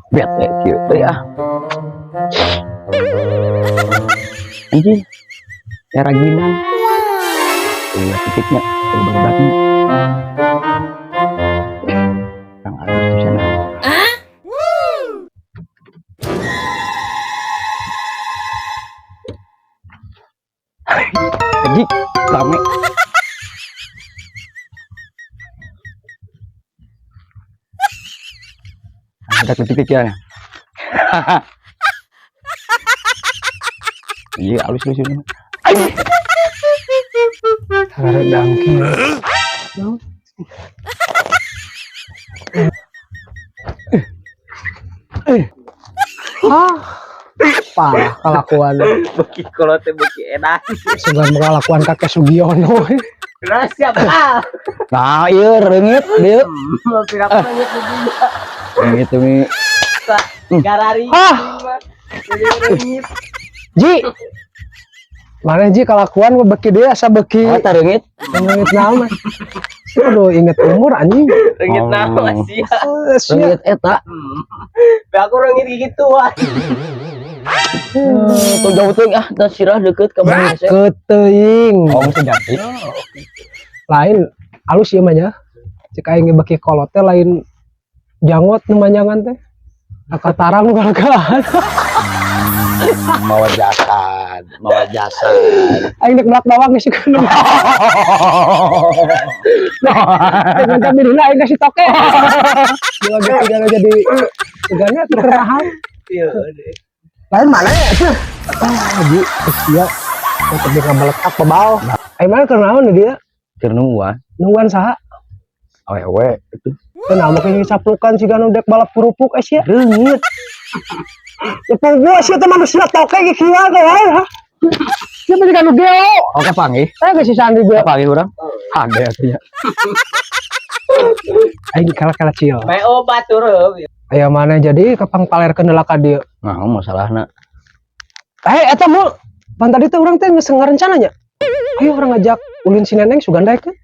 Bete kieu teh ah. Anjing. Era ginang. Tuh titiknya, tuh barudak. Kang Agus di sana. Anjing, rame. Ada titik ya. Iya, halus halus ini. Hareudang kieu. Ah, parah kelakuan. Beuki kolot teh beuki edan. Sugan kelakuan kakek Sugiono. Nah, siap ah. Nah, iya reungit dieu. Pira banget di Reungit ini. Garari. Ah. Jadi reungit. Ji. Mana Ji kelakuan beuki dia asa beuki Oh, tah reungit. reungit naon mah. Aduh, inget umur anjing. Reungit Oh. naon sih? Eh, sia. Reungit eta. Be aku reungit gituan. Tuh jauh teuing ah, dan sirah deket ka mana sih. Keteuing. Oh, mesti ganti. Lain alus ieu mah nya. Cek aing ge beuki kolot teh lain janggot nu manjangan teh. Akatarang nu galagahan. Mawa jasad, mawa jasad. Aing dek melak bawang geus kudu. Dengan kami dulu aing kasih toke. Gila gitu jangan jadi teganya tertahan. Iya. Lain mana ya? Ah, Ji, sia. Tapi nggak meletak bebal. Aing mana keur naon dia? Keur nungguan. Nungguan saha? Awewe itu. Kenapa make caplukan siga nu dek balap kerupuk eh sia. Reungit. Ya pogo sia teh manusia toke ge kieu ge wae ha. Sia mah siga nu geo. Oke, panggih. Eh geus si Sandi ge. Panggih urang. Hade atuh nya. Aing kala-kala cil. Bae obat turun. Aya mana jadi kapang palerkeun heula ka dieu. Nah, masalahna. Eh eta mul pan tadi teh urang teh geus ngarencananya. Ayo urang ngajak ulin si Neneng sugan daek teh.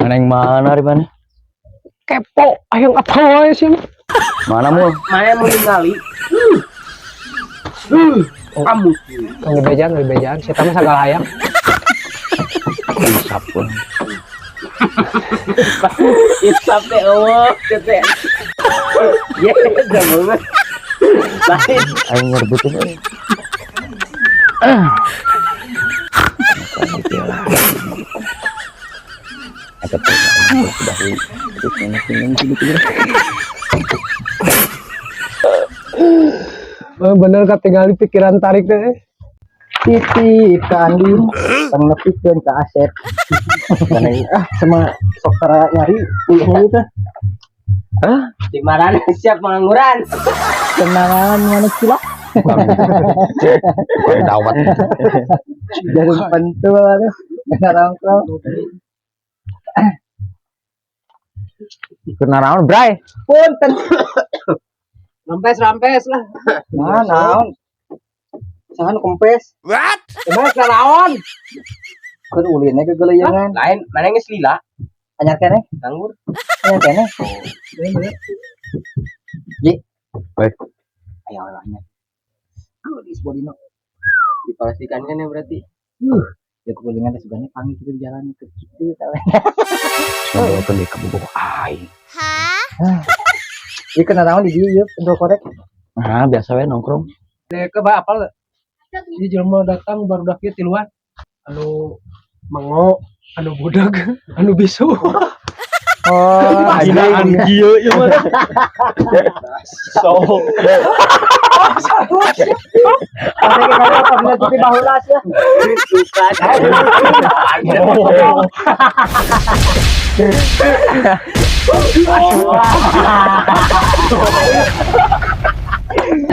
Neneng mana di mana? Kepo hayang apa wae sih. Mana mul? Mana mau ningali? Kamu Tong dibejaan, dibejaan. Si mah sagala hayang. Isap pun. Isap teh eueuh teh. Ye, jamu mah. Lain. Aing ngerebutin euy. Eta teh sudah terus neng gitu. Oh, bener katingali pikiran tarik teh. Titip ke Andin, pang nepikeun ka Asep. Karena ah sama sok tara nyari ulihnya itu. Hah? Di mana siap pengangguran? Kenalan mana cilok? Bukan dawet. Jarum pentul aduh. Kena nongkrong. Keur naraon, Bray? Punten. Rampes rampes lah. Nah, naon? Saha nu kempes? Coba naon? Keur ulinnya gegeleyangan. Lain, mana geus lila? Anyar keneh, Nganggur. Anyar keneh. Ji. Baik. Ayo ayo anyar. Geulis bodina. Dipastikan kan ya berarti. Ya kukulingan teh sugane panggih kitu di jalan ke kitu tah. Ngobrolkeun deui ka bogoh aing. Ieu kena naon di dieu ieu pentul korek. Nah, biasa we nongkrong. Dek ba apal Ini jelema datang baru ieu tiluan. Anu mengo, anu budak, anu bisu. Oh, Ginaan kieu ieu mah. So. Ya.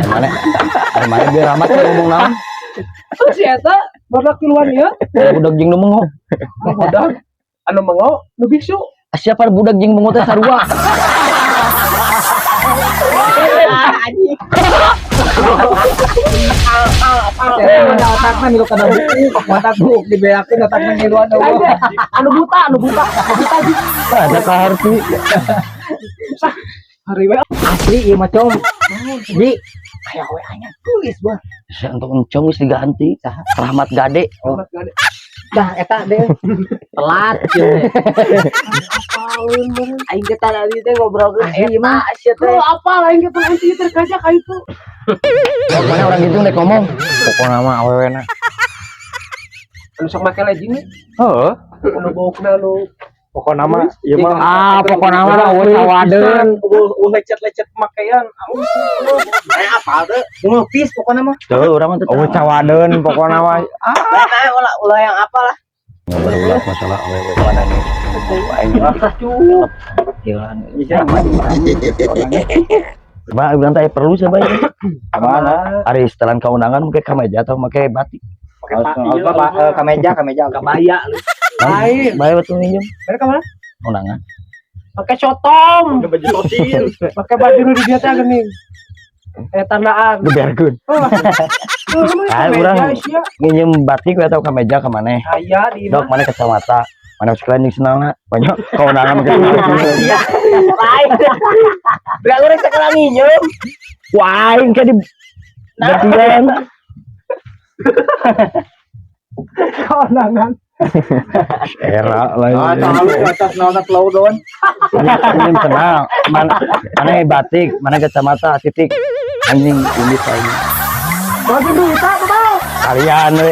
Mana? Mana biar rahmat teh ngomong naon? Si eta barudak tiluan ieu, Budak jeung nu mengo. budak, anu mengo, nu bisu. Siapa budak jeung mengo teh sarua. Anjing. Eta otakna milu kana buku, otak buku dibeakeun otakna ngiluan eueuh. Anu buta, anu buta, buta ji. Ada kaharti. Hari we Asli ieu mah com. Ji, aya we anyar tulis bah. Saya untuk encong geus diganti. Rahmat Gade. Oh. Dah eta deh. Telat ya. Aing teh tadi teh ngobrolkeun eta sia teh. Lu apa lain kita nanti terkajak ka itu. Mana orang gitu nek ngomong. Pokokna mah awewe na. Anu sok make legging nih. Heeh. Anu baukna nu Pokokna mah ieu mah Ah, pokokna mah eueuh sawadeun. Eueuh lecet-lecet pakaian. Eh apa teh? Ngupis pokokna mah. Tuh, urang mah teu Eueuh cawadeun pokokna mah. Ah, ulah ulah yang apa lah. Ngobrol masalah awewe mana nih. Aing Jalan. Bah, urang teh perlu sabaya. Mana? Ari setelan kaundangan make kameja atau make batik. Apa kameja kameja. Kabaya lu. Lain. Bae waktu minjem Mereka mana? undangan. Pakai cotong, Pakai baju sosil. pakai baju nu di dia teh geuning. Eh tandaan. Geberkeun. Oh, Ah, urang nginjem batik we atau kameja ka maneh. Aya di Dok, mana kacamata? Mana sekalian jeung sendalna? Banyak kaundangan make Iya. Lain. Berarti urang sekolah nginjem. Wah, aing ka di gantian. kondangan. Era lah. Ah, tahu atas naon don. Anjing kenal. Mana mana batik, mana kacamata titik. Anjing ini saya. Bagi duit apa bang? Kalian we.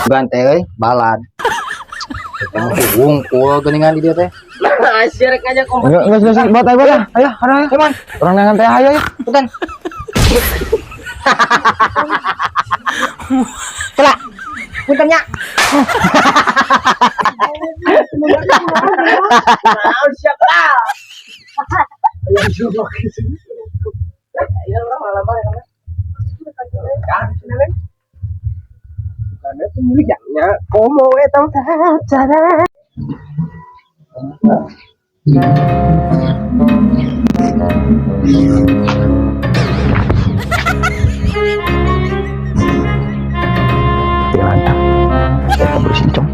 Gante euy, balad. Wungkul geuningan di dieu teh. Nah, sia rek ngajak kompetisi. Enggak enggak buat ayo lah. Ayo, ayo. Cuman, Orang nangan teh ayo ya. punten. Celak. Punten nya. Naon sia lah. Iya, urang malam ya. Kan, Ya, komo eta mah cara. Jalan. Saya kabur sincong.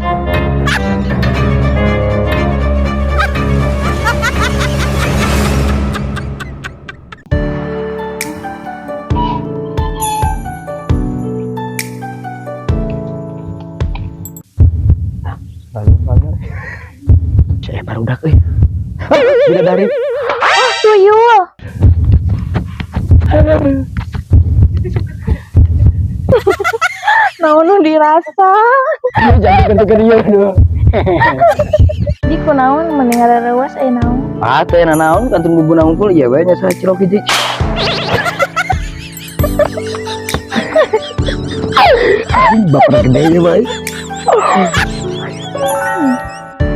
Saya baru dak euy. Bidadari. Tuyul. Naon nu dirasa? Jangan gede-gede dia. Di kunaon mending reuas aya naon? Ah, teh nanaon kantun bubuna unggul ieu we nya saya cilok hiji. Anjing, baper gede ieu bae.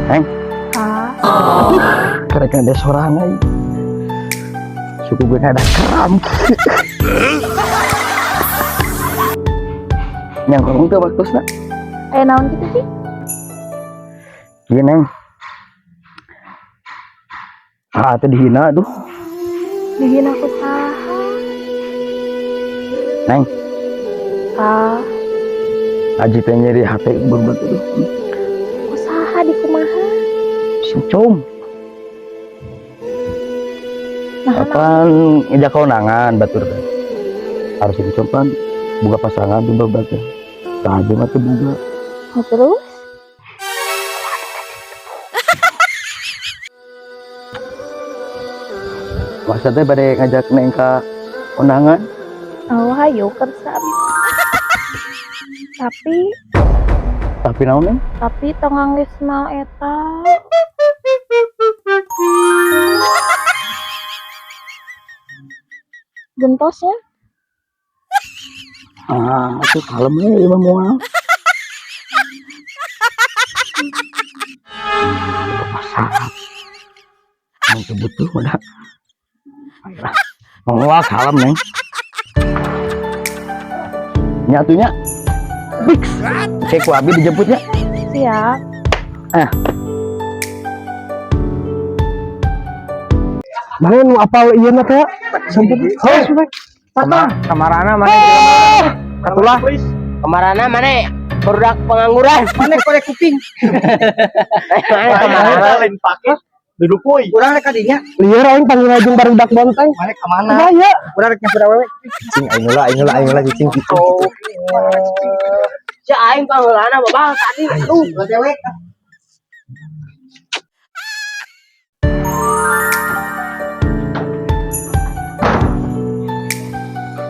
Heng, Ah, karek ada sorangan euy. Suku gue ada kram. Nyangkong teu waktusna. aya naon kitu sih? Ieu Neng. Ah, teh dihina aduh. Dihina ku saha? Neng, Ah, aji teh nyeri hate berbuat aduh. ku saha di kumaha? Sincom. Nah, Kapan ngejak konangan batur teh. Harus sincom pan buka pasangan di babat teh. Tah aja mah teu boga. nah, terus Masa teh bade ngajak neng ka undangan. Oh, hayu kersa abi. Tapi Tapi naon Neng? tapi tong ngangge sendal eta. Gentosnya Ah, atuh kalem we ieu mah moal. Pasar. Mau teu butuh udah. Ayolah. Moal kalem Neng. Nyatunya fix. Oke, ku abi dijemputnya. siap. Ah, Mana nu apal ieu na teh? Sempet. Oh, Sama kamarana mana? Katulah. Kemarana mana? Produk pengangguran. Mana korek kuping? Mana kamarana? Lain pakai. Duduk kuy. Urang rek ka dinya. Lieur aing panggil jeung barudak bonteng. Mana ka mana? Bahaya. Urang rek nyamper awewe. Cing aing heula, aing heula, aing heula cing cing. Si aing pangeulana babal tadi. Aduh, Dewek.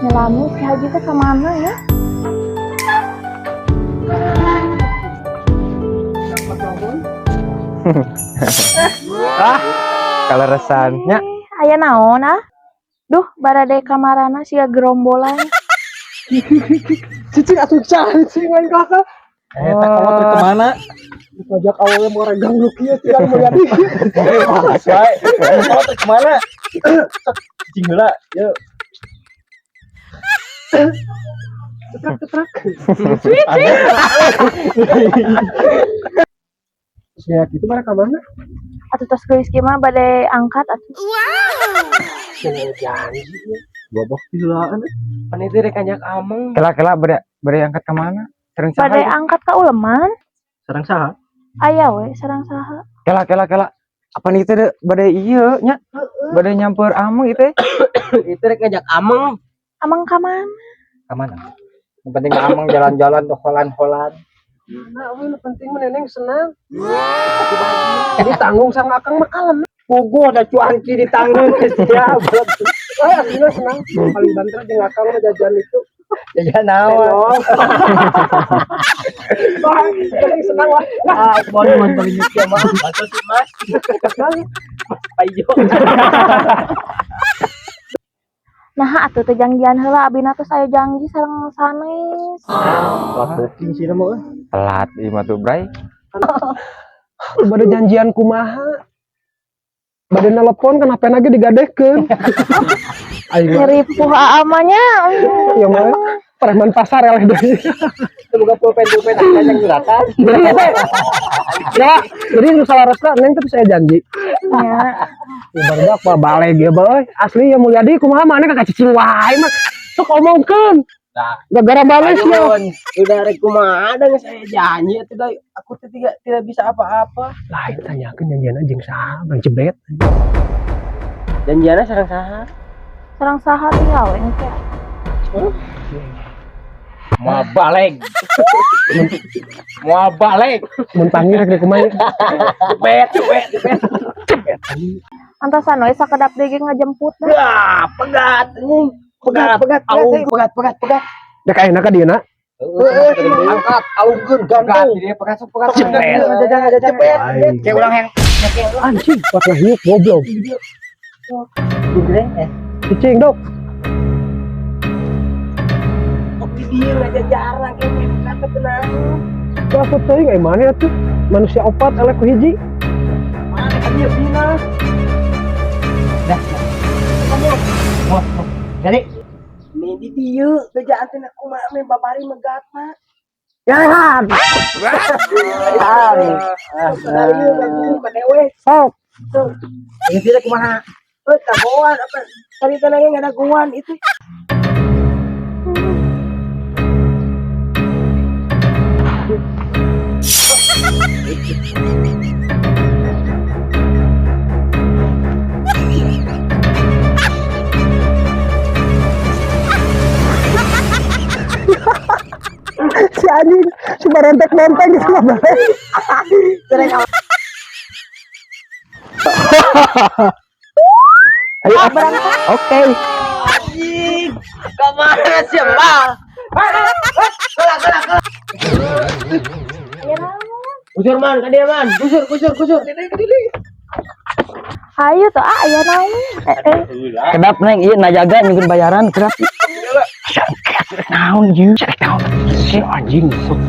Nyelami si Haji teh ka mana ya? Ah, kaleresan nya. Eh, aya naon ah? Duh, barade kamarana sia gerombolan. Cicing atuh cicing lain kakak. Eh, tak kolot rek ka mana? Ngajak awewe mau regang nu kieu sia Mulyadi. Wae. Kolot rek ka mana? Cicing heula. Yeuh. Tetrak-tetrak. Terus kayak gitu mereka mana? Atuh tos geulis kieu mah bade angkat atuh. Janji. Gobok heulaan. pan itu rek kanyak ameng. Kela-kela bere bere angkat ka mana? Sareng saha? Bade angkat ka uleman. Sareng saha? Aya we sareng saha. Kela kela kela. Apa nih teh bade ieu nya? Bade nyamper ameng ieu teh. Itu rek ngajak ameng. Ameng ka mana? Ka mana? Yang penting amang jalan-jalan tuh holan-holan. Nah, we nu penting mah neneng senang. Jadi tanggung sama akang mah kalem. Puguh ada cuanki ditanggung siap. Wah, aslinya senang. Paling banter jeung akang mah jajan itu. Jajan naon. Wah, paling senang wah. Ah, mau nonton nyuci mah. Bantu sih, Mas. Payo. Nah, atuh teh jangjian heula abina tos aya janji sareng sanes. Telat booking sih mah. Telat ieu mah tuh, Bray. Bade janjian kumaha? Bade nelpon kan HP lagi digadehkeun. Aing mah Nyeri puh aa mah nya. ieu mah preman pasar eleh deui. Semoga pulpen-pulpen ada yang suratan. Jadi teh. Ya, jadi nu salah resna neng teh saya janji. Nya. Ya barudak mah baleg ya bae. Asli ya Mulyadi kumaha maneh kakak cicing wae mah. Sok omongkeun. Nah. Gara-gara bales ya. Udah rek kumaha da geus aya janji atuh da aku teh tidak bisa apa-apa. Lain tanyakeun janjianna jeung saha, Bang Jebet. Janjianna sareng saha? Sareng saha tinggal we engke. Moal baleg. Moal baleg. Mun panggil rek kumaha. Jebet, jebet, jebet. Antosan we sakedap deui ge ngajemput dah. Wah, pegat anjing. Pegat, Pegat, Au. pegat, pegat, pegat. Dek ayeuna ka dieuna. Angkat, alungkeun, gantung. Pegat sok pegat. Jebet. Jebet. Kayak ulang yang Anjing, kuat lah hiup goblok. Cicing dok. Kopi dia aja jarang kayak kata tenang. Aku teuing ai mana atuh? Manusia opat eleh ku hiji. Mana kan dia bina. Jadi Nih di dieu bejaan teh kumaha me babari megatna. Ya. Sok. ini tidak kumaha. Eh, kagoan apa? Tadi tenangnya nggak ada guan itu. Si anjing, si barentek-benteng gitu mah balik. Ayo berangkat. Oke. Anjing, kemana sih, Bang? Aya naon? Kusur man, ka dia man. Kusur, kusur, kusur. Hayu tuh ah aya naon? Eh, eh. Kedap neng ieu najaga nyungkeun bayaran kedap. Naon ieu? Naon? Si anjing sok.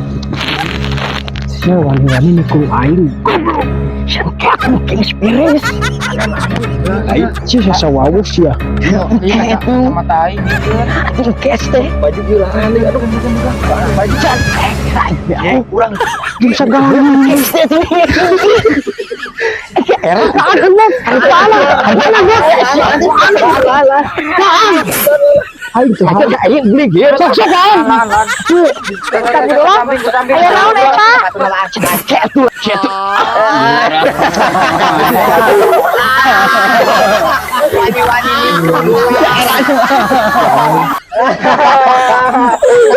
Sia wani-wani nikung aing. Goblok. Sangka mungkin beres. Aing sia sawawu sia. Sama tai gitu. Anjing cash teh. Baju gilaan aduh Baju cantik. Kurang Jeung sagala. cash teh. Era. Alah, alah, alah. Aing tuh. Aing beli gear. Sok sok kan. Astagfirullah. Aya naon eta? Cek tuh, cek tuh.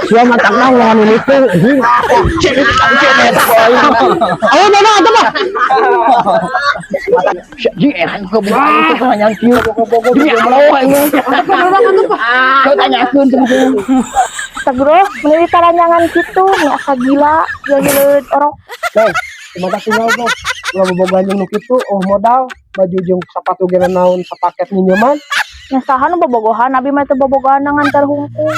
Sia mantap nang lawan ini tuh. Cek cek eta. Ayo mana atuh mah. Jeung enak goblok aing teh nanya kieu. Demi Allah aing mah. Kau tanyakeun tuh. Astagfirullah, meuni taranyangan kitu, meni asa gila, ya hileud orok. Neng, kumaha tinggal tuh. Ulah bobogohan jeung nu kitu, oh modal baju jeung sepatu ge naon sapaket minyeman. Nya saha nu bobogohan, abi mah teu bobogohan nganter hungkul.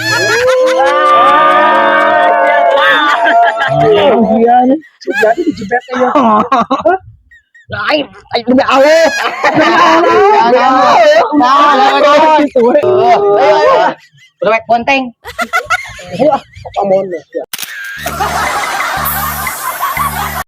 Jadi dijebet teh ya. Aing aing demi Allah. Demi Allah. Nah, Gitu we. Udah bonteng. Wah, pamon.